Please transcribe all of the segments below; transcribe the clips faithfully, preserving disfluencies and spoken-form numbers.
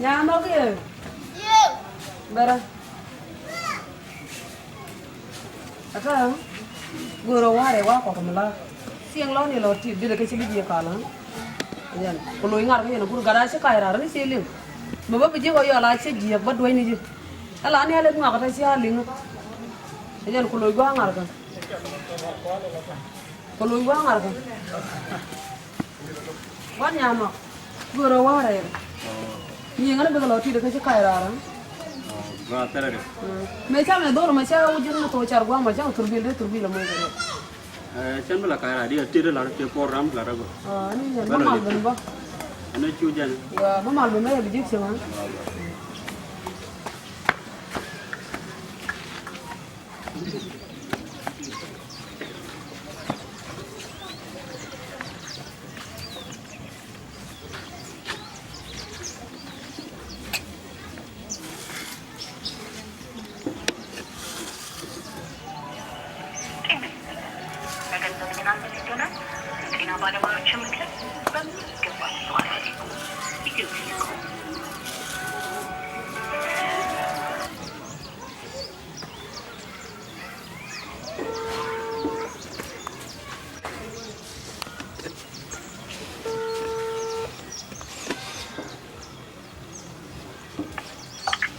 Nyan nhɔk i̱ ɛ. Bɛrɛ. Ata. Go̱o̱rä warɛ wa kɔk mi la. Cieŋ lɔ ni lɔ ti bi lɛ kä ci bi jiɛ kal. Yɛn ku lo̱c ŋa̱r kä yɛn kur gat a ci kac raar ni ci liŋ. Bä bä bi jiɛ kɔ yɔl a ci jiɛ bä duec ni ji̱. Ala ni a lɛ ŋuak ata ci a liŋ. Yɛn ku lo̱c gua ŋa̱r kä. Ku lo̱c gua ŋa̱r kä. Wan nyan nhɔk. Go̱o̱rä warɛ. Nyiŋä ni bikɛ lɔ ti̱t kä ci kac raar. Gua thilɛ di. Mɛ ca mɛ dhor mɛ ca wä ji̱n ni thok car gua̱a̱m mɛ ca thurbil dee thurbil mɛ kɛ rɛ. Cɛn bi la kac raar di a ti̱t lar ti program lar a gɔ. Ni yɛn bä mal ben bä. Ɛn a cu jɛn. Bä mal ben bä yɛ bi ji̱ cieŋ.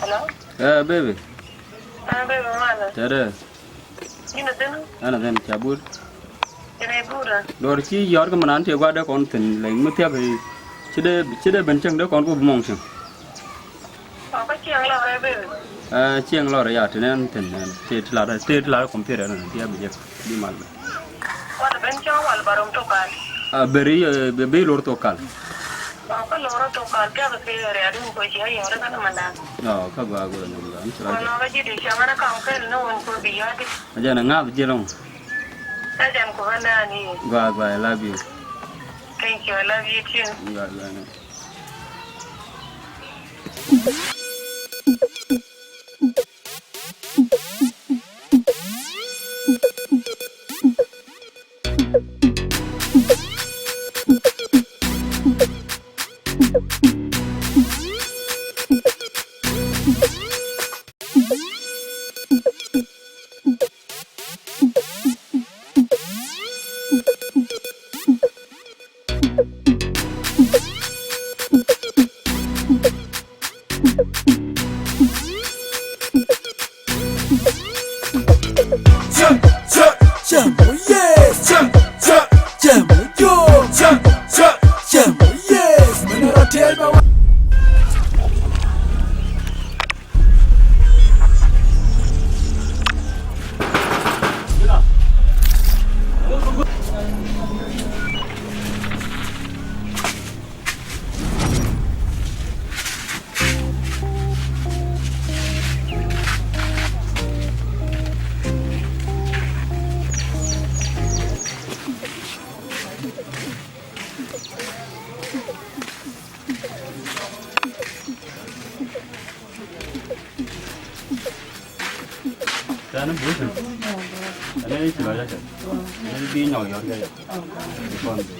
Hello? Eh, baby. Eh, baby, mala. Tɛdɛ. Yini thin? Ɛn a thin ca bur. Yini bura. Dɔr ci yɔr kä manan ti gua̱dɛ kɔn thin lɛŋ mi thiap. Ci dee, ci dee ben cieŋ dee kɔn ku bi mɔŋ cieŋ. Ɔ, kä cieŋ lɔr ɛ, baby. Eh, cieŋ lɔr ya, ti nɛn thin nɛn. Ti, ti lar, ti, ti lar computer nɛn, ti a bi jek, bi mal bɛ. Wal ben cɔŋ wal ba rom tokal. A beri, eh, be, be lor tokal. Ɔ, kä lor tokal, kɛ bɛ kɛ riadun ko ci a yɔr ɛ kä ni mandan. Ɔ, kä gua gua ni mandan. Wal nɔ kä ji̱ di cieŋ ɛ kam kɛl ni wun ko bi yɔr di. A jɛn a ŋa̱th ji̱ lɔŋ. Kä jɛn ku bä naan i̱. Gua gua, I love you. Thank you, I love you too. Gua gua ni. Tɛn bi thin. Ɛn ni ci lɔ yakɛ. Ɛn ni bi nyɔk yɔr kɛ yɛ. Kɔn bi.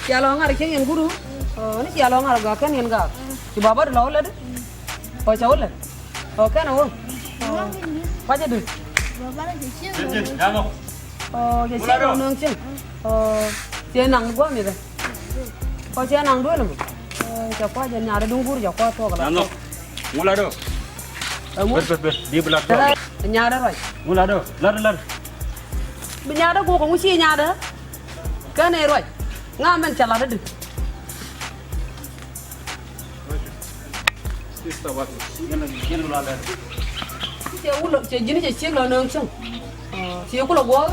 Cia lɔ ŋa̱r cieŋ yɛn guru. Ni cia lɔ ŋa̱r gak kɛn yɛn gak. Ci baba di lɔ wä lät. Kɔ cɛ wä lät. Ɔ kɛn a wä. Kuacä di. Ɔ cɛ cieŋ lɔ nööŋ cieŋ. Ɔ cɛ naŋ gua̱a̱m yɛ bɛ. Kɔ cɛ naŋ duel mɔ. Cɛ kua̱c jɛ nyaat duŋ guur cɛ kua̱c thuɔk la. Nyanɔ. Ŋu la do. Ɛŋu. Ber ber ber di bi lat. Nyaat ruac. Ŋu la do. Lat lat. Bi nyaat guuk ŋu ci nyaat. Kɛn ɛ ruac. Ŋa mɛn cɛ lat di. Cɛ wulɔ cɛ ji̱n cɛ ciek lɔ nööŋ cäŋ. Cɛ kulɔ guɔ̱ɔ̱r.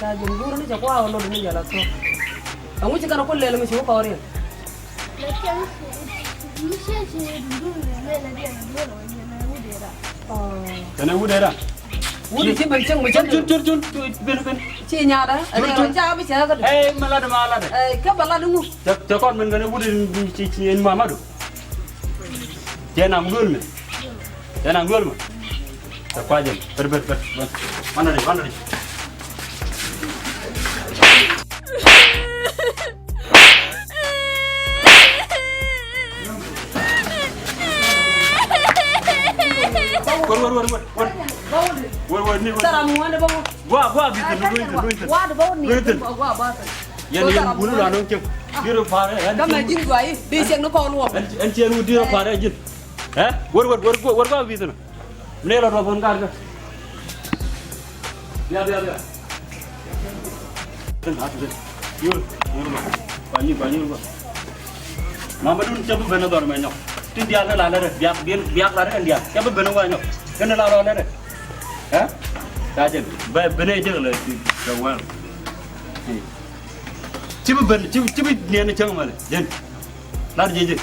Ca ji̱n guur ni cɛ kua̱r ɔ lot ni jɛ la thuɔ̱k. Ɛŋu ci kɛn ɔ ku lɛl mi ci wä kɔɔr yɛn. Kɛnɛ wut ɛ ra. Wut ci ben cieŋ mi cä cun, cun, cun, cun, ben, ben. Ci nyaatdä. Cun, cun. Ca bi cɛ kä. Ɛ, ma lat, ma lat. Ɛ, kä ba lat ŋu. Cɛ, cɛ kɔn ben kɛnɛ wut in, ci, ci, in mamadu. Cɛ naŋ duel mi. Cɛ naŋ duel mi. Cɛ kuacɛ. Ber, ber, ber, ber. Manɛ di, manɛ di. Wër, wër, wër, wër, wër. Wër, wër, ni, wër. Gua, gua, bi thin, bi thin, bi thin. Bi thin. Yɛn, yɛn, bulu la nong cem. Yɛn paarɛ, yɛn. Kama jin gua yi, bi siɛk ni kɔn wɔ. Ɛn, ɛn cɛ nu di paarɛ jin. Ɛ? Wër, wër, wër, wër, gua bi thin. Nɛ la dɔɔp ɣän gaat kä. Bia, bia, bia. Thin, a thin. Yur, yur ma. Ba yur, ba yur ma. Mama dun cɛ bi ben a dhɔr mɛ nyɔk. Tin diaal ni la lɛ rɛ, biak, biak, biak la rɛ kɛn diaal. Cɛ bi ben a wa nyɔk. Kɛn la rɔ lɛ rɛ. Ɛ? Ka jɛ. Bɛ ben a jɛ lɛ ti kɛ wal. Ci bi ben, ci bi, ci bi niɛn cɛŋ mɛ lɛ. Jɛn. La jɛ jɛ.